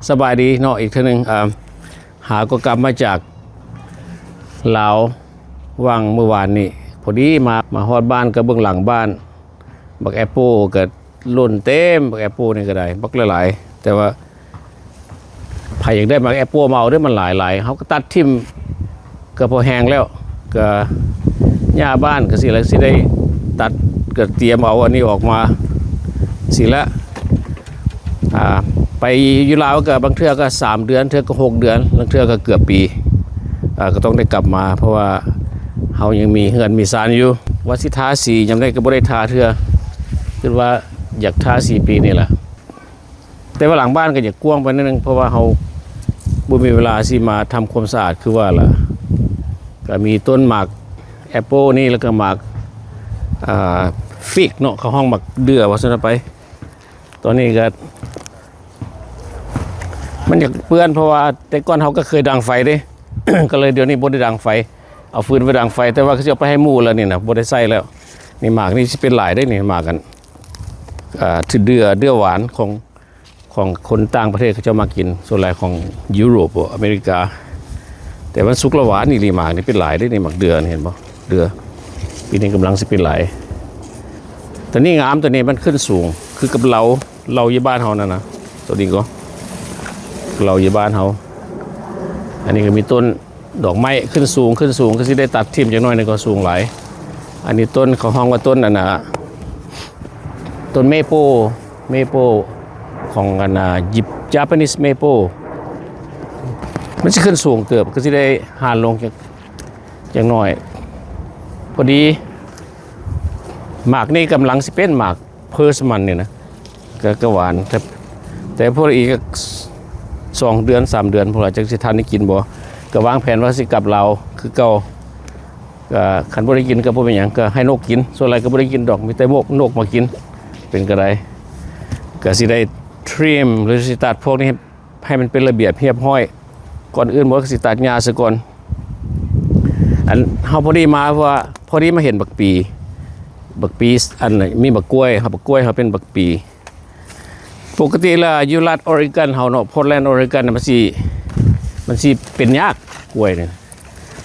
ສະບາຍດີເນາະ ອີກເທື່ອໜຶ່ງ. ອ່າ ຫາກໍກັບມາຈາກລາວຫວ່າງມື້ວານນີ້ ພໍດີມາ ມາຮອດບ້ານກໍເບິ່ງຫຼັງບ້ານ ບັກແອັບໂປກໍຫຼົ່ນເຕັມ ບັກແອັບໂປນີ້ກໍໄດ້ບັກຫຼາຍໆ ແຕ່ວ່າໃຜຢາກໄດ້ບັກແອັບໂປມາເອົາເດີ້ ມັນຫຼາຍໆ ເຮົາກໍຕັດຖິ້ມ ກໍພໍແຫ້ງແລ້ວ ກໍຫຍ້າບ້ານກໍຊິລະ ຊິໄດ້ຕັດ ກໍຕຽມເອົາອັນນີ້ອອກມາ ຊິລະ. ອ່າ ໄປຢູ່ລາວກໍບາງເທື່ອກໍສາມເດືອນ ເທື່ອກໍຫົກເດືອນ ລາງເທື່ອກໍເກືອບປີ ອ່າ ກໍຕ້ອງໄດ້ກັບມາ ເພາະວ່າເຮົາຍັງມີເຮືອນມີຊານຢູ່. ວ່າຊິທາສີຍາມໃດກໍບໍ່ໄດ້ທາເທື່ອ ຄິດວ່າຢາກທາສີປີນີ້ລະ. ແຕ່ວ່າຫຼັງບ້ານກໍຢາກກວ້າງໄປໜ້ອຍໜຶ່ງ ເພາະວ່າເຮົາບໍ່ມີເວລາຊິມາທຳຄວາມສະອາດຄືວ່າລະ. ກໍມີຕົ້ນໝາກແອັບໂປນີ້ ແລ້ວກໍໝາກ ອ່າ ຟິກເນາະ ເຂົາຮ້ອງໝາກເດື່ອວ່າຊັ້ນໄປ. ຕອນນີ້ກໍມັນຢາກເປື້ອນ ເພາະວ່າແຕ່ກ່ອນເຮົາກໍເຄີຍດັງໄຟເດ້ ກໍເລີຍດຽວນີ້ບໍ່ໄດ້ດັງໄຟ ເອົາຟືນໄປດັງໄຟ ແຕ່ວ່າກໍຊິເອົາໄປໃຫ້ໝູ່ແລ້ວນີ້ນະ ບໍ່ໄດ້ໃຊ້ແລ້ວ. ນີ້ໝາກນີ້ຊິເປັນຫຼາຍເດ້ນີ້ ໝາກອັນ ອ່າ ເດື່ອ ເດື່ອຫວານຂອງ ຂອງຄົນຕ່າງປະເທດເຂົາເຈົ້າມາກິນ ສ່ວນຫຼາຍຂອງຢູໂຣບ ອາເມລິກາ ແຕ່ມັນສຸກແລ້ວຫວານອີ່ຫຼີ. ໝາກນີ້ເປັນຫຼາຍເດ້ນີ້ ໝາກເດື່ອນີ້ ເຫັນບໍ່ ເດື່ອ ປີນີ້ກຳລັງຊິເປັນຫຼາຍ. ໂຕນີ້ງາມ ໂຕນີ້ມັນຂຶ້ນສູງ ຄືກັບເລົາ ເລົາຢູ່ບ້ານເຮົານັ້ນນະ ໂຕນີ້ກໍເລົາຢູ່ບ້ານເຮົາ. ອັນນີ້ກໍມີຕົ້ນ ດອກໄມ້ຂຶ້ນສູງ ຂຶ້ນສູງ ກໍຊິໄດ້ຕັດຖິ້ມຈັກໜ້ອຍໜຶ່ງ ກໍສູງຫຼາຍ. ອັນນີ້ຕົ້ນ ເຂົາຮ້ອງວ່າຕົ້ນອັນນ່າ ຕົ້ນເມໂປ ເມໂປຂອງອັນນ່າ Jap-, Japanese maple ມັນຊິຂຶ້ນສູງເຕີບ ກໍຊິໄດ້ຫ່ານລົງຈັກ ຈັກໜ້ອຍ. ພໍດີໝາກນີ້ກຳລັງຊິເປັນໝາກ ເພີສມັນນີ້ນະ ກໍ ກໍຫວານ ແຕ່ ແຕ່ພໍອີກສອງເດືອນສາມເດືອນພຸ້ນລະ ຈັກຊິທັນໄດ້ກິນບໍ່. ກໍວາງແຜນວ່າຊິກັບລາວຄືເກົ່າ ກໍຄັນບໍ່ໄດ້ກິນກໍບໍ່ເປັນຫຍັງ ກໍໃຫ້ນົກກິນ. ສ່ວນຫຼາຍກໍບໍ່ໄດ້ກິນດອກ ມີແຕ່ນົກ ນົກມາກິນ ເປັນກະໄດ. ກໍຊິໄດ້ທຣິມ ຫຼື ຊິຕັດພວກນີ້ໃຫ້ ໃຫ້ມັນເປັນລະບຽບຮຽບຮ້ອຍ. ກ່ອນອື່ນໝົດກໍຊິຕັດຫຍ້າຊະກ່ອນ. ອັນ ເຮົາພໍດີມາ ເພາະວ່າພໍດີມາເຫັນບັກປີ ບັກປີ ອັນ ມີບັກກ້ວຍ ເຮົາ ບັກກ້ວຍເຮົາເປັນບັກປີ. ປົກກະຕິແລ້ວຢູ່ລັດ Oregon ເຮົາເນາະ Portland Oregon ມັນຊິ ມັນຊິເປັນຍາກ ກ້ວຍນີ້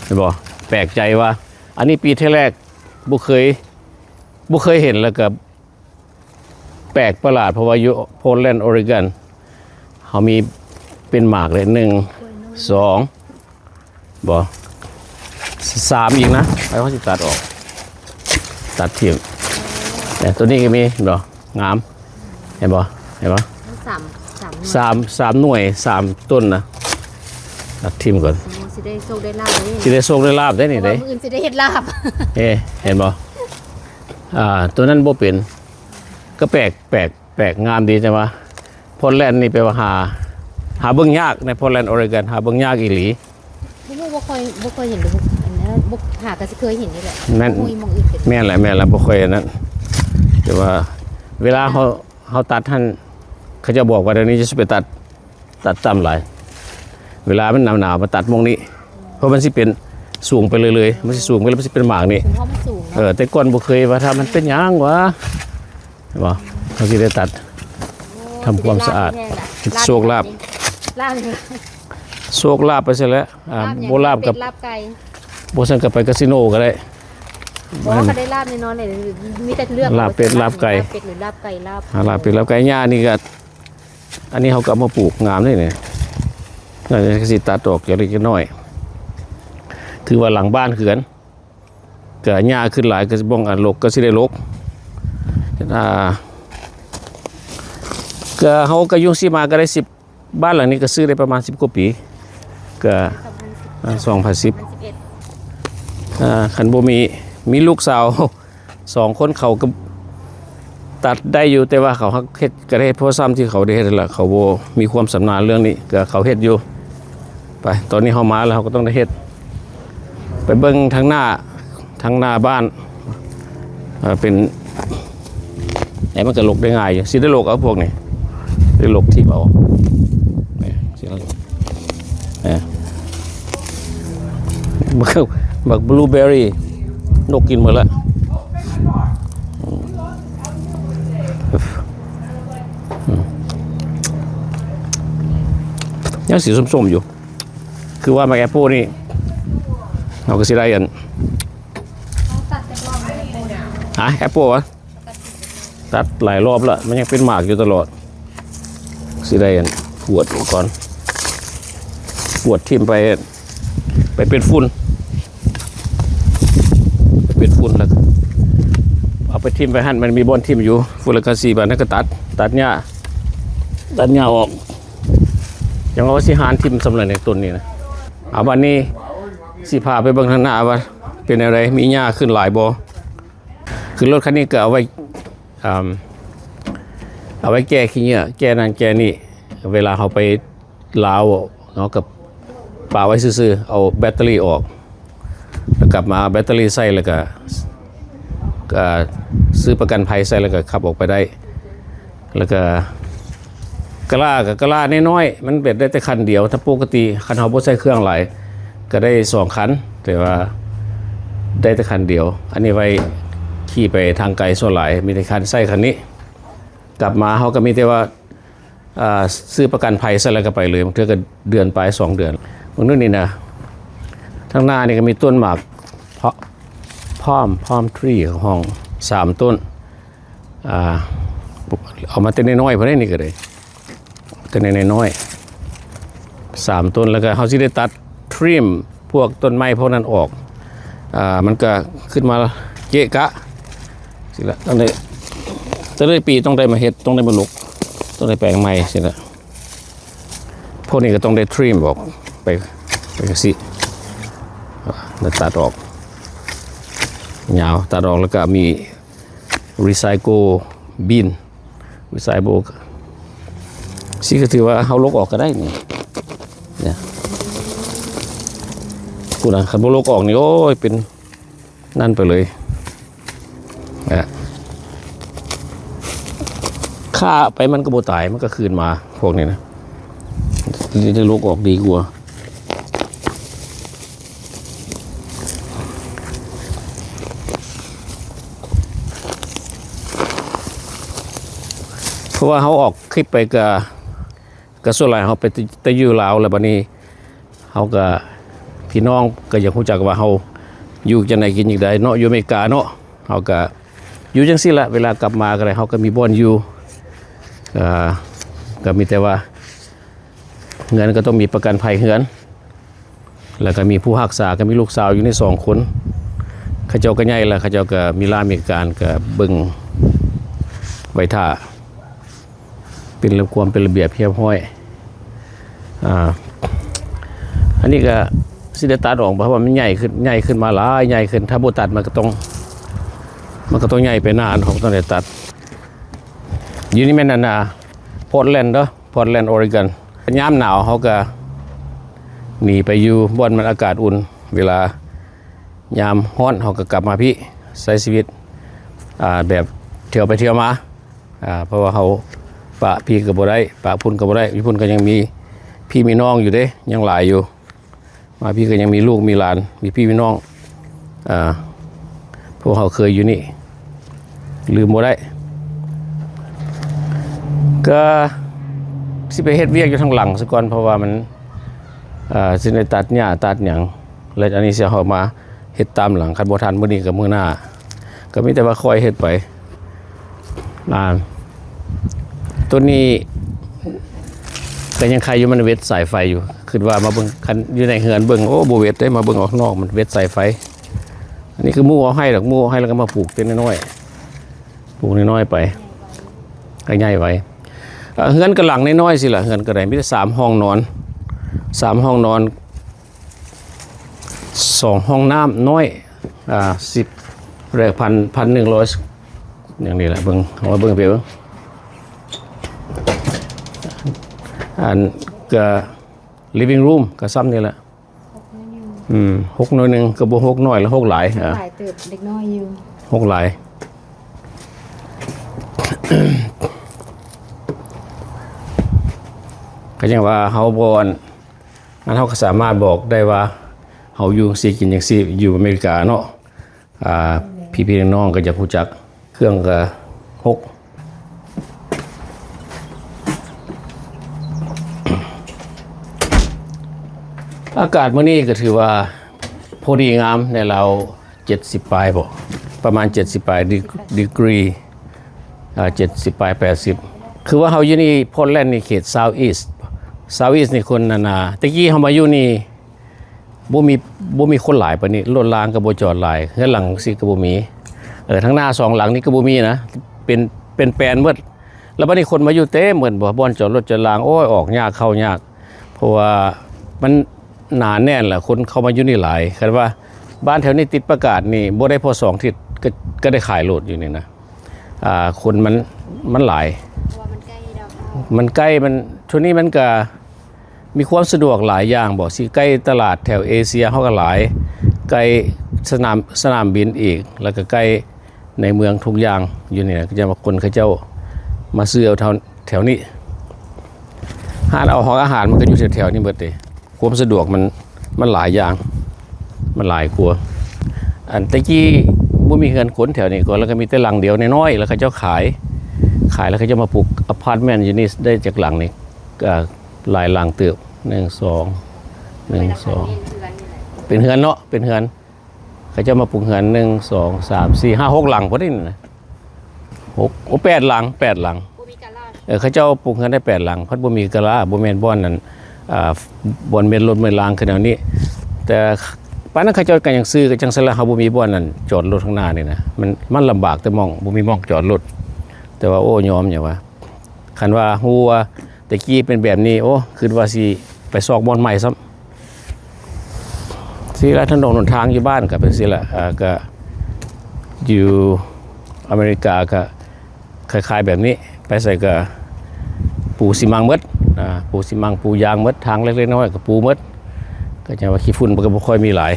ເຫັນບໍ່? ແປກໃຈວ່າ ອັນນີ້ປີແທ້ແລກ ບໍ່ເຄີຍ ບໍ່ເຄີຍເຫັນ ແລ້ວກໍ ແປກປະຫຼາດ ເພາະວ່າຢູ່ Portland Oregon ເຮົາມີເປັນໝາກເລີຍ ໜຶ່ງ ສອງ ບໍ່ ສາມອີກນະ. ໄປເຮົາຊິຕັດອອກ ຕັດຖິ້ມ. ແຕ່ໂຕນີ້ກໍມີ ເຫັນບໍ່? ງາມ ເຫັນບໍ່? ເຫັນບໍ່? ສາມ ສາມໜ່ວຍ ສາມ ສາມໜ່ວຍ ສາມຕົ້ນນະ ຕັດຖິ້ມກ່ອນ. ໂອ້ ຊິໄດ້ໂຊກໄດ້ລາບເດ້ ຊິໄດ້ໂຊກໄດ້ລາບເດ້ນີ້ເດ້ ມື້ອື່ນຊິໄດ້ເຮັດລາບ. ເອີ ເຫັນບໍ່? ອ່າ ໂຕນັ້ນບໍ່ເປັນ ກໍແປກ ແປກ ແປກງາມດີ ແຕ່ວ່າ Portland ນີ້ແປວ່າຫາ ຫາເບິ່ງຍາກໃນ Portland Oregon ຫາເບິ່ງຍາກອີ່ຫຼີ. ບໍ່ຮູ້ ບໍ່ຄ່ອຍ ບໍ່ຄ່ອຍເຫັນ ອັນນັ້ນ ບໍ່ ຫາກໍຊິເຄີຍເຫັນນີ້ແຫຼະ ແມ່ນ ບໍ່ຮູ້ຢູ່ໝ່ອງອື່ນເປັນ ແມ່ນແຫຼະ ແມ່ນແຫຼະ ບໍ່ຄ່ອຍອັນນັ້ນ. ແຕ່ວ່າເວລາເຮົາ ເຮົາຕັດຫັ້ນ ເຂົາເຈົ້າບອກວ່າດຽວນີ້ຈະໄປຕັດ ຕັດຕ່ຳຫຼາຍ ເວລາມັນໜາວໆ ມາຕັດໝ່ອງນີ້ ເພາະມັນຊິເປັນສູງໄປເລື້ອຍໆ ມັນຊິສູງໄປແລ້ວມັນຊິເປັນໝາກນີ້. ເອີ ແຕ່ກ່ອນບໍ່ເຄີຍວ່າຖ້າມັນເປັນຫຍັງຫວາ ເຫັນບໍ່? ເຮົາຊິໄດ້ຕັດ ໂອ້ ທຳຄວາມສະອາດ ຊິໄດ້ລາບແຮງລະ ໂຊກລາບ ລາບແຮງ ໂຊກລາບໄປຊະແຫຼະ. ອ່າ ລາບຫຍັງ? ບໍ່ລາບກັບ ລາບເປັດ ລາບໄກ່ ບໍ່ຊັ້ນກໍໄປກາສິໂນກໍໄດ້. ບໍ່ ມັນກໍໄດ້ລາບແນ່ນອນເລີຍ ມີແຕ່ເລືອກ ລາບເປັດ ລາບໄກ່ ລາບເປັດ ຫຼື ລາບໄກ່ ລາບ ອ່າ ລາບເປັດ ລາບໄກ່. ຫຍ້ານີ້ກໍ ອັນນີ້ເຮົາກໍເອົາມາປູກງາມເດ້ນີ້ ກໍຊິຕັດອອກຈັກເລັກຈັກນ້ອຍ. ຖືວ່າຫຼັງບ້ານເຮືອນ ກໍຫຍ້າຂຶ້ນຫຼາຍ ກໍຊິບໍ່ອັນລົກ ກໍຊິໄດ້ລົກ. ອ່າ ກໍເຮົາກໍຢູ່ຊີ້ມາກໍໄດ້ສິບ ບ້ານຫຼັງນີ້ກໍຊື້ໄດ້ປະມານສິບກວ່າປີ ກໍ ສອງພັນສິບ ອ່າ ສອງພັນສິບ ສອງພັນສິບເອັດ ອ່າ ຄັນບໍ່ມີ ມີລູກສາວ ສອງຄົນເຂົາກໍຕັດໄດ້ຢູ່ ແຕ່ວ່າເຂົາຮັກເຮັດກະເຮັດ ເພາະຊ່ຳທີ່ເຂົາໄດ້ເຮັດຫັ້ນລະ ເຂົາບໍ່ມີຄວາມຊຳນານເລື່ອງນີ້ ກໍເຂົາເຮັດຢູ່. ໄປ ຕອນນີ້ເຮົາມາແລ້ວ ເຮົາກໍຕ້ອງໄດ້ເຮັດ ໄປເບິ່ງທາງໜ້າ ທາງໜ້າບ້ານ ເປັນ ໃຫ້ມັນກະລົກໄດ້ງ່າຍຢູ່ ຊິໄດ້ລົກເອົາພວກນີ້ ໄດ້ລົກຖິ້ມເອົາ ນີ້ ຊິ ເອີ ບັກ ບັກບລູເບີຣີ ນົກກິນໝົດລະ ອືມ ອືມ. ຍັງສີສົ້ມໆຢູ່ ຄືວ່າໝາກແອັບໂປນີ້ ເຮົາກໍຊິໄດ້ອັນ ຮະ ແອັບໂປຫວາ? ຕັດຫຼາຍລອບລະ ມັນຍັງເປັນໝາກຢູ່ຕະຫຼອດ ຊິໄດ້ອັນ ກວດກ່ອນ ກວດຖິ້ມໄປ ໄປເປັນຝຸ່ນ ໄປເປັນຝຸ່ນ ແລ້ວກໍເອົາໄປຖິ້ມໄປຫັ້ນ ມັນມີບ່ອນຖິ້ມຢູ່ ຝຸ່ນ ແລ້ວກໍຊິບາດນັ້ນກໍຕັດ ຕັດຫຍ້າ ຕັດຫຍ້າອອກ ຈັ່ງວ່າຊິຫານຖິ້ມສ່ຳໃດໃນຕົ້ນນີ້ນະ. ເອົາ ບາດນີ້ຊິພາໄປເບິ່ງທາງໜ້າວ່າເປັນແນວໃດ ມີຫຍ້າຂຶ້ນຫຼາຍບໍ່? ຄືລົດຄັນນີ້ກໍເອົາໄວ້ ອ່າ ເອົາໄວ້ແກ່ຂີ້ເຫຍື້ອ ແກ່ນັ້ນແກ່ນີ້ ເວລາເຮົາໄປລາວ ເຮົາກໍປະໄວ້ຊື່ໆ ເອົາແບັດເຕີຣີອອກ ແລ້ວກັບມາເອົາແບັດເຕີຣີໃສ່ ແລ້ວກໍ ກໍຊື້ປະກັນໄພໃສ່ ແລ້ວກໍຂັບອອກໄປໄດ້ ແລ້ວກໍ ກະລາ ກໍກະລານ້ອຍໆ ມັນແບບໄດ້ແຕ່ຄັນດຽວ ຖ້າປົກກະຕິຄັນເຮົາບໍ່ໃສ່ເຄື່ອງຫຼາຍ ກໍໄດ້ສອງຄັນ ແຕ່ວ່າໄດ້ແຕ່ຄັນດຽວ ອັນນີ້ໄວ້ຂີ່ໄປທາງໄກສ່ວນຫຼາຍ ມີແຕ່ຄັນໃຊ້ຄັນນີ້ ກັບມາເຮົາກໍມີແຕ່ວ່າ ອ່າ ຊື້ປະກັນໄພໃສ່ແລ້ວກໍໄປເລີຍ ບາງເທື່ອກໍເດືອນປາຍສອງເດືອນ ເບິ່ງດູນີ້ນະ ທາງໜ້ານີ້ກໍມີຕົ້ນໝາກ Palm Palm Tree ຂອງຫ້ອງ ສາມຕົ້ນ ອ່າ ເອົາມາແຕ່ນ້ອຍໆ ພຸ້ນເດ້ ນີ້ກໍໄດ້ ແຕ່ນ້ອຍໆ ສາມຕົ້ນ ແລ້ວກໍເຮົາຊິໄດ້ຕັດ trim ພວກຕົ້ນໄມ້ພວກນັ້ນອອກ ອ່າ ມັນກໍຂຶ້ນມາເກະກະ ຊີ້ລະ ຕ້ອງໄດ້ ແຕ່ລະປີຕ້ອງໄດ້ມາເຮັດ ຕ້ອງໄດ້ມາລົກ ຕ້ອງໄດ້ແປງໃໝ່ ຊີ້ລະ ພວກນີ້ກໍຕ້ອງໄດ້ trim ອອກ ໄປ ໄປຈັ່ງຊີ້ ແລ້ວຕັດອອກ ຍາວ ຕັດອອກ ແລ້ວກໍມີ recycle bin recycle ຊີ້ກໍຖືວ່າເຮົາລົກອອກກໍໄດ້ນີ້ ນີ້ ພຸ້ນນະ ຄັນບໍ່ລົກອອກນີ້ ໂອ້ຍ ເປັນນັ້ນໄປເລີຍ ອ່າ ຂ້າໄປມັນກໍບໍ່ຕາຍ ມັນກໍຄືນມາ ພວກນີ້ນະ ໄດ້ລົກອອກດີກວ່າ. ເພາະວ່າເຮົາອອກຄລິບໄປກະ ກະສ່ວນຫຼາຍເຮົາໄປແຕ່ ແຕ່ຢູ່ລາວ ແລ້ວບັດນີ້ເຮົາກະ ພີ່ນ້ອງກະຢາກຮູ້ຈັກວ່າເຮົາຢູ່ຈັ່ງໃດກິນຈັ່ງໃດເນາະ ຢູ່ອາເມລິກາເນາະ ເຮົາກະຢູ່ຈັ່ງຊີ້ລະ ເວລາກັບມາກໍໄດ້ ເຮົາກໍມີບ່ອນຢູ່ ກະ ກະມີແຕ່ວ່າ ເຮືອນກໍຕ້ອງມີປະກັນໄພເຮືອນ ແລ້ວກໍມີຜູ້ຮັກສາ ກໍມີລູກສາວຢູ່ນີ້ສອງຄົນ ເຂົາເຈົ້າກໍໃຫຍ່ແລ້ວ ເຂົາເຈົ້າກໍມີລາມີການ ກໍເບິ່ງໄວ້ຖ້າ ເປັນລະ ຄວາມເປັນລະບຽບຮຽບຮ້ອຍ ອ່າ ອັນນີ້ກໍຊິໄດ້ຕັດອອກ ເພາະວ່າມັນໃຫຍ່ຂຶ້ນ ໃຫຍ່ຂຶ້ນມາຫຼາຍ ໃຫຍ່ຂຶ້ນ ຖ້າບໍ່ຕັດມັນກໍຕ້ອງ ມັນກໍຕ້ອງໃຫຍ່ໄປນານ ເຮົາກໍຕ້ອງໄດ້ຕັດ ຢູ່ນີ້ແມ່ນອັນນ່າ Portland ເດີ Portland Oregon ຍາມໜາວເຮົາກະໜີໄປຢູ່ບ່ອນມັນອາກາດອຸ່ນ ເວລາຍາມຮ້ອນເຮົາກະກັບມາພີ້ ໃຊ້ຊີວິດ ອ່າ ແບບທ່ຽວໄປທ່ຽວມາ ອ່າ ເພາະວ່າເຮົາປະພີ້ກະບໍ່ໄດ້ ປະພຸ້ນກະບໍ່ໄດ້ ຢູ່ພຸ້ນກະຍັງມີພີ່ມີນ້ອງຢູ່ເດ້ ຍັງຫຼາຍຢູ່. ມາພີ້ກໍຍັງມີລູກມີຫຼານ ມີພີ່ມີນ້ອງ ອ່າ ພວກເຮົາເຄີຍຢູ່ນີ້ ລືມບໍ່ໄດ້ ກໍຊິໄປເຮັດວຽກຢູ່ທາງຫຼັງສາກ່ອນ ເພາະວ່າມັນ ອ່າ ຊິໄດ້ຕັດຫຍ້າຕັດຫຍັງ ແລ້ວອັນນີ້ຊິເອົາມາເຮັດຕາມຫຼັງ ຄັນບໍ່ທັນມື້ນີ້ກໍມື້ໜ້າ ກໍມີແຕ່ວ່າຄ່ອຍເຮັດໄປ. ອ່າ ໂຕນີ້ກໍຍັງໄຄຢູ່ ມັນເວັດສາຍໄຟຢູ່ ຄິດວ່າມາເບິ່ງ ຄັນຢູ່ໃນເຮືອນເບິ່ງ ໂອ້ ບໍ່ເວັດເດ້ ມາເບິ່ງອອກນອກ ມັນເວັດສາຍໄຟ. ອັນນີ້ຄືໝູ່ເອົາໃຫ້ດອກ ໝູ່ເອົາໃຫ້ແລ້ວກໍມາປູກແຕ່ນ້ອຍໆ ປູກນ້ອຍໆໄປ ກໍໃຫຍ່ໄວ. ເອີ ເຮືອນກໍຫຼັງນ້ອຍໆ ຊີ້ລະ ເຮືອນກໍໄດ້ ມີແຕ່ສາມຫ້ອງນອນ ສາມຫ້ອງນອນ ສອງຫ້ອງນ້ຳນ້ອຍ ອ່າ ສິບ ແລະ ພັນ ພັນໜຶ່ງຮ້ອຍ ຢ່າງນີ້ແຫຼະ ເບິ່ງ ເອົາມາເບິ່ງເປີ ອັນກະ living room ກະຊ່ຳນີ້ແຫຼະ ຫົກໜ່ວຍໜຶ່ງ ອືມ ຫົກໜ່ວຍໜຶ່ງ ກໍບໍ່ຫົກໜ້ອຍລະ ຫົກຫຼາຍ ອ່າ ຫຼາຍເຕີບ ເດັກນ້ອຍຢູ່ ຫົກຫຼາຍ ກໍຍັງວ່າເຮົາບໍ່ ອັນ ອັນເຮົາກໍສາມາດບອກໄດ້ວ່າ ເຮົາຢູ່ຈັ່ງຊີ້ກິນຈັ່ງຊີ້ ຢູ່ອາເມລິກາເນາະ ອ່າ ພີ່ໆນ້ອງໆກໍຢາກຮູ້ຈັກ ເຄື່ອງກໍຫົກ ເ ອາກາດມື້ນີ້ກໍຖືວ່າພໍດີງາມໃນລາວ ເຈັດສິບປາຍບໍ ປະມານເຈັດສິບປາຍດີ ດີກຣີ ອ່າ ເຈັດສິບປາຍ ແປດສິບ ຄືວ່າເຮົາຢູ່ນີ້ Portland ນີ້ເຂດ Southeast Southeast ນີ້ຄົນນັ້ນນະ ແຕ່ກີ້ເຮົາມາຢູ່ນີ້ ບໍ່ມີ ບໍ່ມີຄົນຫຼາຍປານນີ້ ລົດລາງກໍບໍ່ຈອດຫຼາຍ ເຮືອນຫຼັງຊີ້ກໍບໍ່ມີ ເອີ ທາງໜ້າສອງຫຼັງນີ້ກໍບໍ່ມີນະ ເປັນ ເປັນແປນໝົດ ແລ້ວບັດນີ້ຄົນມາຢູ່ເຕັມໝົດ ບໍ່ ບ່ອນຈອດລົດຈອດລາງ ໂອ້ຍ ອອກຍາກເຂົ້າຍາກ ເພາະວ່າມັນໜາແໜ້ນລະ ຄົນເຂົ້າມາຢູ່ນີ້ຫຼາຍ ຄັນວ່າບ້ານແຖວນີ້ຕິດປະກາດນີ້ ບໍ່ໄດ້ພໍສອງທິດ ກໍ ກໍໄດ້ຂາຍໂລດຢູ່ນີ້ນະ ອ່າ ຄົນມັນ ມັນຫຼາຍ ເພາະວ່າມັນໃກ້ດອກເນາະ ມັນໃກ້ ມັນ ຊ່ວງນີ້ມັນກະ ມີຄວາມສະດວກຫຼາຍຢ່າງບໍ ຊິໃກ້ຕະຫຼາດແຖວເອເຊຍເຮົາກໍຫຼາຍ ໃກ້ສະໜາມ ສະໜາມບິນອີກ ແລ້ວກໍໃກ້ໃນເມືອງທຸກຢ່າງຢູ່ນີ້ນະ ກໍຈະວ່າຄົນເຂົາເຈົ້າມາຊື້ເອົາແຖວ ແຖວນີ້ ຮ້ານເອົາ ຫ້ອງອາຫານມັນກໍຢູ່ແຖວໆນີ້ເບິດເດ້ ຄວາມສະດວກມັນ ມັນຫຼາຍຢ່າງ ມັນຫຼາຍກວ່າ ອັນແຕ່ກີ້ບໍ່ມີເຮືອນຄົນແຖວນີ້ກ່ອນ ແລ້ວກໍມີແຕ່ຫຼັງດຽວນ້ອຍໆ ແລ້ວເຂົາເຈົ້າຂາຍ ຂາຍແລ້ວເຂົາເຈົ້າມາປຸກອາພາດເມັນຢູ່ນີ້ໄດ້ຈັກຫຼັງນີ້ ກໍຫຼາຍຫຼັງເຕີບ ໜຶ່ງ ສອງ ໜຶ່ງ ສອງ ເປັນເຮືອນເນາະ ເປັນເຮືອນ ເຂົາເຈົ້າມາປຸກເຮືອນ ໜຶ່ງ ສອງ ສາມ ສີ່ ຫ້າ ຫົກ ຫຼັງພໍດີນີ້ນະ ຫົກ ໂອ້ ແປດຫຼັງ ແປດຫຼັງ ບໍ່ມີກາລາດ ເອີ ເຂົາເຈົ້າປຸກເຮືອນໄດ້ແປດຫຼັງ ພັດບໍ່ມີກາລາດ ບໍ່ແມ່ນບ່ອນນັ້ນ ອ່າ ບ່ອນເມັນລົດເມັນລາງຄືແນວນີ້ ແຕ່ປານນັ້ນເຂົາເຈົ້າກໍຍັງຊື້ ກໍຈັ່ງຊັ້ນລະ ເຮົາບໍ່ມີບ່ອນນັ້ນຈອດລົດຂ້າງໜ້ານີ້ນະ ມັນ ມັນລຳບາກແຕ່ໝ່ອງ ບໍ່ມີໝ່ອງຈອດລົດ ແຕ່ວ່າ ໂອ້ ຍອມຫຍັງວະ ຄັນວ່າຮູ້ວ່າແຕ່ກີ້ເປັນແບບນີ້ ໂອ້ ຄິດວ່າຊິໄປຊອກບ່ອນໃໝ່ຊ້ຳ. ຊີ້ລະ ຖະໜົນຫົນທາງຢູ່ບ້ານກໍເປັນຊີ້ລະ ເອີ ກໍຢູ່ອາເມລິກາກໍຄ້າຍໆແບບນີ້ ໄປໃສກໍປູຊີມັງໝົດ ອາ ປູຊີມັງ ປູຢາງໝົດ ທາງເລັກໆນ້ອຍໆກໍປູໝົດ ກໍຈັ່ງວ່າຂີ້ຝຸ່ນມັນກໍບໍ່ຄ່ອຍມີຫຼາຍ.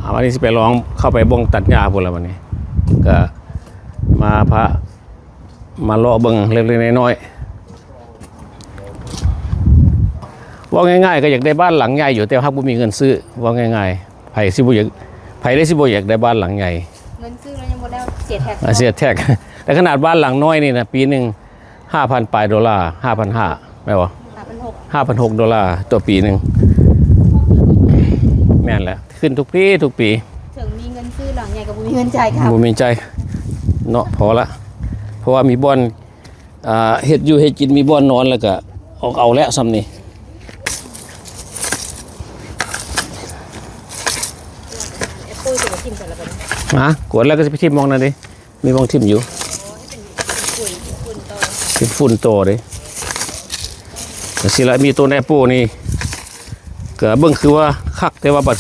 ອາ ວັນນີ້ຊິໄປລອງເຂົ້າໄປບ່ອນຕັດຫຍ້າພຸ້ນລະ ວັນນີ້ກະມາພາ ມາເລາະເບິ່ງເລັກໆນ້ອຍໆ ເວົ້າງ່າຍໆກໍຢາກໄດ້ບ້ານຫຼັງໃຫຍ່ຢູ່ ແຕ່ວ່າຫາກບໍ່ມີເງິນຊື້ ເວົ້າງ່າຍໆ ໃຜຊິບໍ່ຢາກ ໃຜໄດ້ຊິບໍ່ຢາກໄດ້ບ້ານຫຼັງໃຫຍ່ ເງິນຊື້ແລ້ວຍັງບໍ່ໄດ້ເສຍແທັກ ອາ ເສຍແທັກ ແຕ່ຂະໜາດບ້ານຫຼັງນ້ອຍນີ້ນະ ປີໜຶ່ງ ຫ້າພັນປາຍໂດລາ ຫ້າພັນຫ້າ ແມ່ນບໍ່? ຫ້າພັນຫົກ ຫ້າພັນຫົກໂດລາຕໍ່ປີໜຶ່ງ ແມ່ນແຫຼະ ຂຶ້ນທຸກປີ ທຸກປີ ເຖິງມີເງິນຊື້ຫຼັງໃຫຍ່ກໍບໍ່ມີເງິນຈ່າຍຄ່າ ບໍ່ມີຈ່າຍເນາະ ພໍລະ ເພາະວ່າມີບ່ອນ ອ່າ ເຮັດຢູ່ເຮັດກິນ ມີບ່ອນນອນ ແລ້ວກໍອອກເອົາແລ້ວຊ່ຳນີ້ ແອັບເປິ້ນຊິໄປຖິ້ມໃສລະບັດນີ້ ຮະ ກວດແລ້ວກໍຊິໄປຖິ້ມໝ່ອງນັ້ນເດ້ ມີໝ່ອງຖິ້ມຢູ່ ເປັນຝຸ່ນ ເປັນຝຸ່ນຕໍ່ເດ້ ຈັ່ງຊີ້ລະ ມີຕົ້ນແອັບເປິ້ນນີ້ ກໍເບິ່ງຄືວ່າຄັກ ແຕ່ວ່າບັດ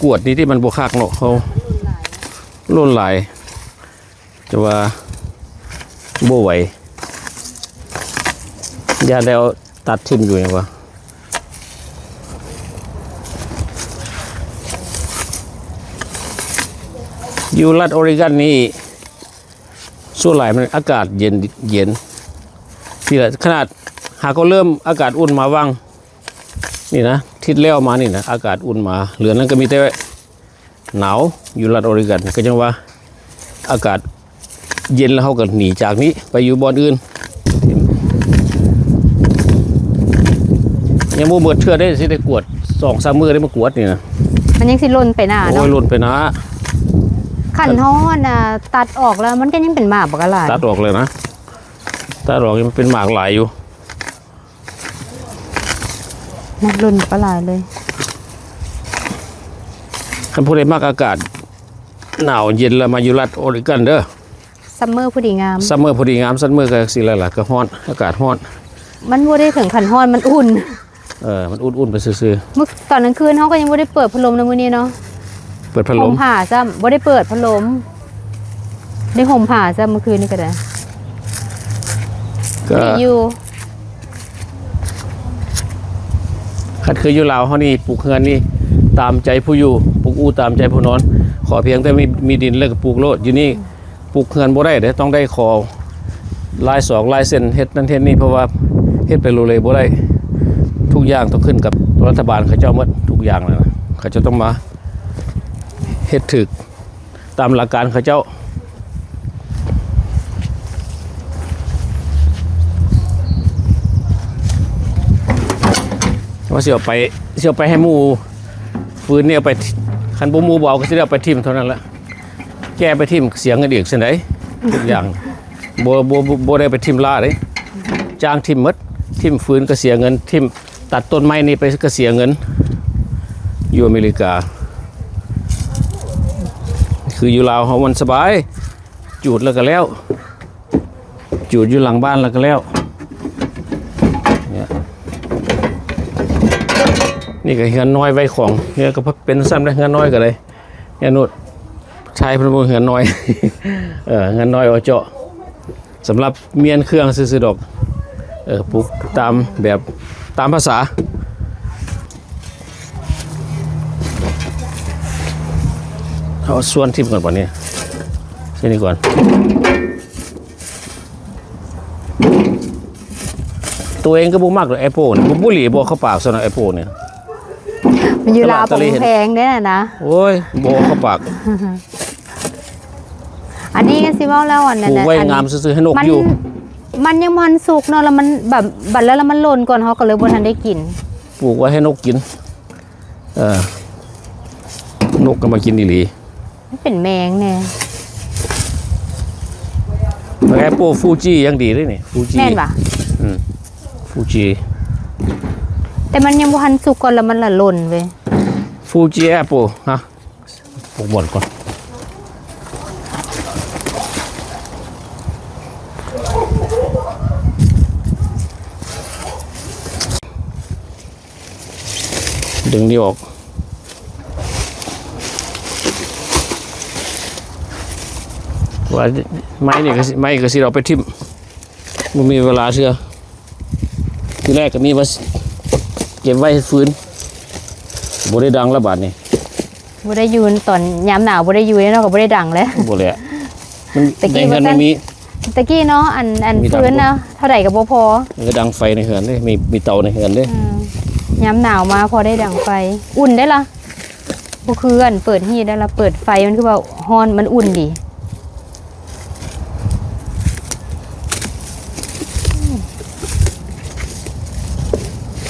ກວດນີ້ຕິ ມັນບໍ່ຄັກເນາະ ເຮົາ ມັນຫຼົ່ນຫຼາຍ ຈະວ່າບໍ່ໄຫວ ຢ້ານແລ້ວຕັດຖິ້ມຢູ່ຫຍັງວະ ຢູ່ລັດໂອຣີກັນນີ້ ສ່ວນຫຼາຍມັນອາກາດເຢັນ ເຢັນ ນີ້ລະ ຂະໜາດຫາກໍເລີ່ມອາກາດອຸ່ນມາຫວ່າງນີ້ນະ ທິດແລ້ວມານີ້ນະ ອາກາດອຸ່ນມາ ເຫຼືອນັ້ນກໍມີແຕ່ ໜາວຢູ່ລັດໂອຣີກັນ ກໍຈັ່ງວ່າອາກາດເຢັນ ແລ້ວເຮົາກໍໜີຈາກນີ້ໄປຢູ່ບ່ອນອື່ນ ຍັງບໍ່ໝົດເທື່ອເດ້ ຊິໄດ້ກວດສອງສາມມື້ໄດ້ມາກວດນີ້ນະ ມັນຍັງຊິຫຼົ່ນໄປໜ້າເນາະ ໂອ້ຍ ຫຼົ່ນໄປໜ້າ ຄັນເຮົາອັນນ່າຕັດອອກແລ້ວ ມັນກໍຍັງເປັນໝາກບັກຫຼາຍ ຕັດອອກເລີຍນະ ຕັດອອກຍັງເປັນໝາກຫຼາຍຢູ່. ມັນຫຼົ່ນປາຫຼາຍເລີຍ ຄັນຜູ້ໃດມັກອາກາດໜາວເຢັນລະມາຢູ່ລັດໂອຣີກັນເດີ ຊັມເມີພໍດີງາມ ຊັມເມີພໍດີງາມ ຊັມເມີກໍຈັ່ງຊີ້ແຫຼະ ກໍຮ້ອນ ອາກາດຮ້ອນ ມັນບໍ່ໄດ້ເຖິງຂັ້ນຮ້ອນ ມັນອຸ່ນ ເອີ ມັນອຸ່ນໆໄປຊື່ໆ ມື້ ຕອນກາງຄືນເຮົາກໍຍັງບໍ່ໄດ້ເປີດພັດລົມໃນມື້ນີ້ເນາະ ເປີດພັດລົມ ຫົ່ມຜ້າຊ້ຳ ບໍ່ໄດ້ເປີດພັດລົມ ໄດ້ຫົ່ມຜ້າຊ້ຳມື້ຄືນນີ້ກໍໄດ້ ກໍດີຢູ່ ຄັນຄືຢູ່ລາວເຮົານີ້ ປຸກເຮືອນນີ້ຕາມໃຈຜູ້ຢູ່ ປຸກອູ່ຕາມໃຈຜູ້ນອນ ຂໍພຽງແຕ່ມີ ມີດິນແລ້ວກໍປຸກໂລດ ຢູ່ນີ້ປຸກເຮືອນບໍ່ໄດ້ເດ້ ຕ້ອງໄດ້ຂໍລາຍສອກລາຍເຊັນ ເຮັດນັ້ນເຮັດນີ້ ເພາະວ່າເຮັດໄປໂລເລບໍ່ໄດ້ ທຸກຢ່າງຕ້ອງຂຶ້ນກັບລັດຖະບານເຂົາເຈົ້າໝົດ ທຸກຢ່າງນະ ເຂົາເຈົ້າຕ້ອງມາເຮັດຖືກ ຕາມຫຼັກການເຂົາເຈົ້າ ວ່າຊິເອົາໄປ ຊິເອົາໄປໃຫ້ໝູ່ ຟືນນີ້ເອົາໄປ ຄັນບໍ່ ໝູ່ບໍ່ເອົາກໍຊິໄດ້ເອົາໄປຖິ້ມເທົ່ານັ້ນແຫຼະ ແກ່ໄປຖິ້ມເສຍເງິນອີກຊັ້ນໃດ ທຸກຢ່າງ ບໍ່ ບໍ່ ບໍ່ ບໍ່ໄດ້ໄປຖິ້ມລ້າເດ້ ຈ້າງຖິ້ມໝົດ ຖິ້ມຟືນກໍເສຍເງິນ ຖິ້ມ ຕັດຕົ້ນໄມ້ນີ້ໄປກໍເສຍເງິນ ຢູ່ອາເມລິກາ ຄືຢູ່ລາວເຮົາມັນສະບາຍ ຈູດແລ້ວກໍແລ້ວ ຈູດຢູ່ຫຼັງບ້ານແລ້ວກໍແລ້ວ ນີ້ ນີ້ກໍເຮືອນນ້ອຍໄວ້ຂອງ ເຮືອນກໍເປັນຊັ້ນເດ້ ເຮືອນນ້ອຍກໍໄດ້ ຍານຸດ ຊາຍເພິ່ນວ່າເຮືອນນ້ອຍ ເອີ ເຮືອນນ້ອຍເອົາເຈາະ ສຳລັບມ້ຽນເຄື່ອງຊື່ໆດອກ ເອີ ປູກຕາມແບບ ຕາມພາສາ ເອົາສ່ວນຖິ້ມກ່ອນບັດນີ້ ໃສ່ນີ້ກ່ອນ ໂຕເອງກໍບໍ່ມັກດອກແອັບໂປນີ້ ບໍ່ ບໍ່ຫຼີບໍ່ເຂົ້າປາກຊັ້ນນະແອັບໂປນີ້ ມັນຢູ່ລາວ ຕະຫຼາດຕະເລເຫັນ ແພງເດ້ນະ ໂອ້ຍ ບໍ່ເຂົ້າປາກ ອັນນີ້ກໍຊິເວົ້າແລ້ວ ອັນນັ້ນ ປູກໄວ້ງາມຊື່ໆ ໃຫ້ນົກຢູ່ ມັນຍັງບໍ່ທັນສຸກເນາະ ແລ້ວມັນແບບ ບັດແລ້ວ ແລ້ວມັນຫຼົ່ນກ່ອນ ເຮົາກໍເລີຍບໍ່ທັນໄດ້ກິນ ປູກໄວ້ໃຫ້ນົກກິນ ເອີ ນົກກໍມາກິນອີ່ຫຼີ. ມັນເປັນແມງແດ່. ແອັບໂປຟູຈິຍັງດີເດ້ນີ້ ຟູຈິ ແມ່ນຫວາ? ອືມ ຟູຈິ ແຕ່ມັນຍັງບໍ່ທັນສຸກກ່ອນ ແລ້ວມັນລະຫຼົ່ນເວີຍ. ຟູຈິແອັບໂປ ຮະ ປົກບ່ອນກ່ອນ ດຶງນີ້ອອກ ວ່າໄມ້ນີ້ກໍຊິ ໄມ້ກໍຊິເອົາໄປຖິ້ມ ບໍ່ມີເວລາເທື່ອ ທີແລກກໍມີວ່າເກັບໄວ້ເຮັດຟືນ ບໍ່ໄດ້ດັງລະບາດນີ້ ບໍ່ໄດ້ຢູ່ ຕອນຍາມໜາວບໍ່ໄດ້ຢູ່ເນາະ ກໍບໍ່ໄດ້ດັງແຫຼະ ບໍ່ແຫຼະ ມັນ ໃນເຮືອນມັນມີ ຕະກີ້ເນາະ ອັນ ອັນຟືນນະ ເທົ່າໃດກໍບໍ່ພໍ ເອີ ດັງໄຟໃນເຮືອນເດ້ ມີ ມີເຕົາໃນເຮືອນເດ້ ອືມ ຍາມໜາວມາພໍໄດ້ດັງໄຟ ອຸ່ນໄດ໋ລະ ບໍ່ຄືອັນເປີດຮີດໄດ໋ລະ ເປີດໄຟມັນຄືວ່າຮ້ອນ ມັນອຸ່ນດີ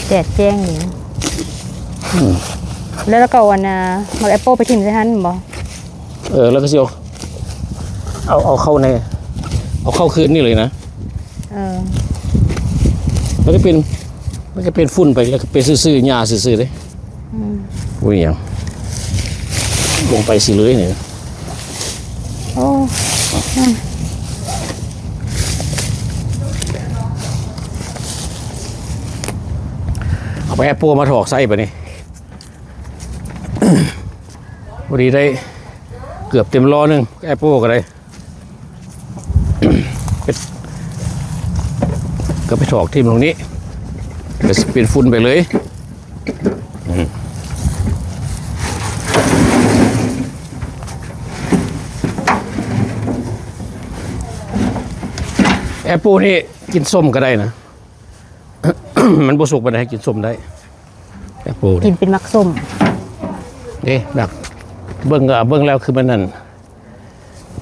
ແດດແຈ້ງດີ ອືມ ແລ້ວ ແລ້ວກໍອັນນ່າ ໝາກແອັບໂປໄປຖິ້ມໃສ່ຫັ້ນແມ່ນບໍ່? ເອີ ແລ້ວກໍຊິເອົາ ເອົາ ເອົາເຂົ້າໃນ ເອົາເຂົ້າຄືນນີ້ເລີຍນະ ເອີ ມັນກໍເປັນ ມັນກໍເປັນຝຸ່ນໄປ ແລ້ວກໍເປັນຊື່ໆ ຫຍ້າຊື່ໆເດ້ ອືມ ບໍ່ມີຫຍັງ ລົງໄປຊິເລີຍນີ້ ໂອ້ ອືມ ເອົາແອັບໂປມາຖອກໃສ່ບາດນີ້ ພໍດີໄດ້ເກືອບເຕັມລໍ້ໜຶ່ງ ແອັບໂປກໍໄດ້ ກໍໄປຖອກຖິ້ມລົງນີ້ ກໍຊິເປັນຝຸ່ນໄປເລີຍ ອືມ ແອັບໂປນີ້ກິນສົ້ມກໍໄດ້ນະ ມັນບໍ່ສຸກປານໃດ ໃຫ້ກິນສົ້ມໄດ້ ແອັບໂປນີ້ ກິນເປັນໝາກສົ້ມ ເດ້ ໝາກ ເບິ່ງ ເບິ່ງແລ້ວຄືມັນນັ້ນ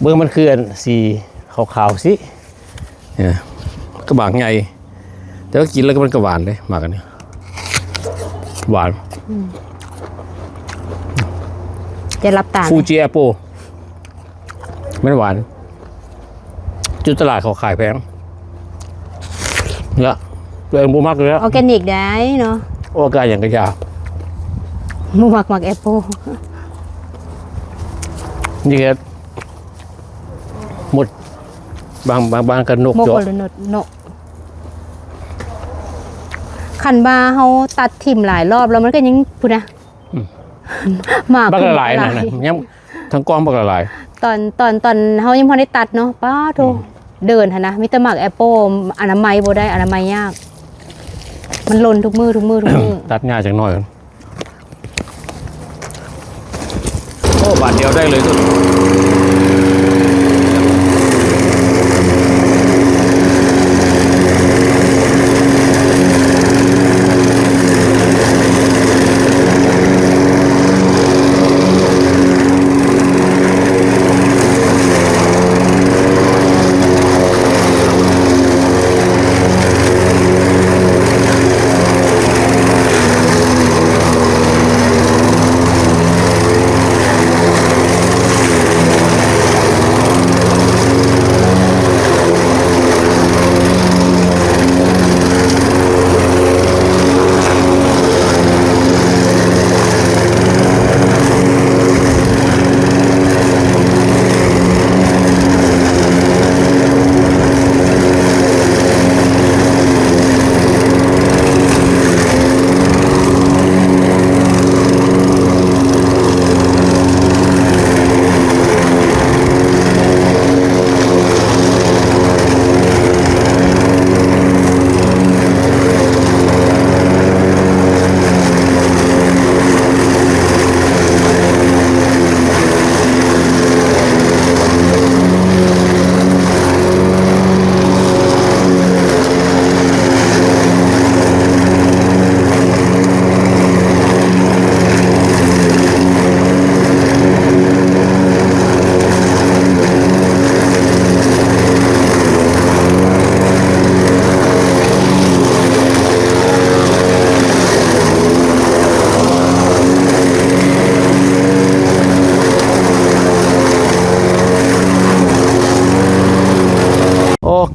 ເບິ່ງມັນຄືອັນສີຂາວໆຊິ ເອີ ກໍໝາກໃຫຍ່ ແຕ່ວ່າກິນແລ້ວກໍມັນກໍຫວານເດ້ ໝາກອັນນີ້ ຫວານ ອືມ ຢ່າຫຼັບຕາ ຟູຈິແອັບໂປ ມັນຫວານ ຢູ່ຕະຫຼາດເຂົາຂາຍແພງ ລະ ຕົວເອງບໍ່ມັກເລີຍ ອອແກນິກໄດ໋ເນາະ ອອກາຫຍັງກະຢ່າ ບໍ່ມັກໝາກແອັບໂປ ນີ້ແຫຼະ ມົດ ບາງ ບາງ ບາງກະນົກເຈາະ ເນາະ ຄັນວ່າເຮົາຕັດຖິ້ມຫຼາຍລອບແລ້ວ ມັນກໍຍັງ ພຸ້ນນະ ອືມ ໝາກ ບັກຫຼາຍໆ ມັນກໍຫຼາຍ ນັ້ນນະ ຍັງ ທັງກອງບັກຫຼາຍໆ ຕອນ ຕອນ ຕອນເຮົາຍັງບໍ່ໄດ້ຕັດເນາະ ປ້າໂທ້ ອືມ ເດີນຫັ້ນນະ ມີແຕ່ໝາກແອັບໂປ ອະນາໄມບໍ່ໄດ້ ອະນາໄມຍາກ ມັນຫຼົ່ນທຸກມື້ ທຸກມື້ ທຸກມື້ ຕັດຫຍ້າຈັກໜ້ອຍ ໂອ້ ບາດດຽວໄດ້ເລີຍ.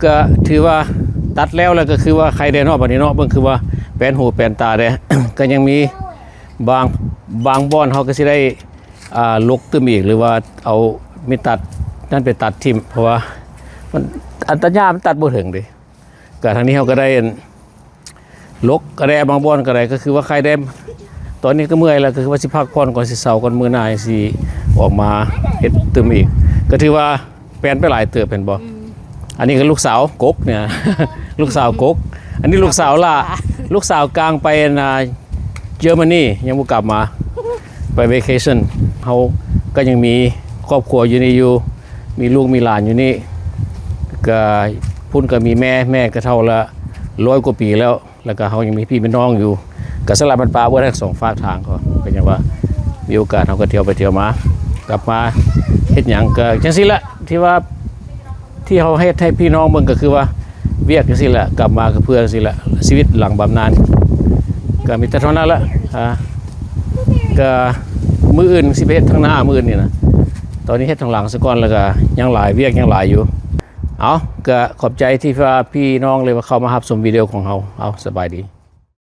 ກໍຖືວ່າຕັດແລ້ວ ແລ້ວກໍຄືວ່າໄຄແດ່ເນາະ ບັດນີ້ເນາະ ເບິ່ງຄືວ່າແປນຫູແປນຕາແດ່ ກໍຍັງມີບາງ ບາງບ່ອນເຮົາກໍຊິໄດ້ ອ່າ ຫຼົກຕື່ມອີກ ຫຼືວ່າເອົາມີດຕັດນັ້ນໄປຕັດຖິ້ມ ເພາະວ່າມັນ ອັນຕັດຫຍ້າມັນຕັດບໍ່ເຖິງເດ້. ກໍທາງນີ້ເຮົາກໍໄດ້ ຫຼົກກໍໄດ້ ບາງບ່ອນກໍໄດ້ ກໍຄືວ່າໄຄແດ່ ຕອນນີ້ກໍເມື່ອຍແລ້ວ ກໍຄືວ່າຊິພັກຜ່ອນກ່ອນ ຊິເຊົາກ່ອນ ມື້ໜ້າຊິອອກມາເຮັດຕື່ມອີກ. ກໍຖືວ່າແປນໄປຫຼາຍເຕີບ ແມ່ນບໍ່? ອືມ ອັນນີ້ກໍລູກສາວກົກເນຍ ລູກສາວກົກ ອັນນີ້ລູກສາວຫຼ້າ ລູກສາວກາງໄປ ອັນນ່າ ເຢຍມານີ ຍັງບໍ່ກັບມາ ໄປເວເຄຊັ່ນ. ເຮົາກໍຍັງມີຄອບຄົວຢູ່ນີ້ຢູ່ ມີລູກມີຫຼານຢູ່ນີ້ ກໍພຸ້ນກໍມີແມ່ ແມ່ກໍເຖົ້າລະຮ້ອຍກວ່າປີແລ້ວ ແລ້ວກໍເຮົາຍັງມີພີ່ມີນ້ອງຢູ່ ກໍສາມາດປະເບິດທັງສອງຟາກທາງ. ກໍ ກໍຍັງວ່າມີໂອກາດເຮົາກໍທ່ຽວໄປທ່ຽວມາ ກັບມາເຮັດຫຍັງກໍຈັ່ງຊີ້ແຫຼະ ທີ່ວ່າ ທີ່ເຮົາເຮັດໃຫ້ພີ່ນ້ອງເບິ່ງກໍຄືວ່າວຽກຈັ່ງຊີ້ແຫຼະ ກັບມາກໍເພື່ອຈັ່ງຊີ້ແຫຼະ ຊີວິດຫຼັງບຳນານ ກໍມີແຕ່ເທົ່ານັ້ນແຫຼະ. ອ່າ ກໍມື້ອື່ນຊິໄປເຮັດທາງໜ້າ ມື້ອື່ນນີ້ນະ ຕອນນີ້ເຮັດທາງຫຼັງຊະກ່ອນ ແລ້ວກໍຍັງຫຼາຍ ວຽກຍັງຫຼາຍຢູ່. ເອົາ ກໍຂອບໃຈທີ່ວ່າພີ່ນ້ອງເລີຍວ່າເຂົ້າມາຮັບຊົມວິດີໂອຂອງເຮົາ. ເອົາ ສະບາຍດີ.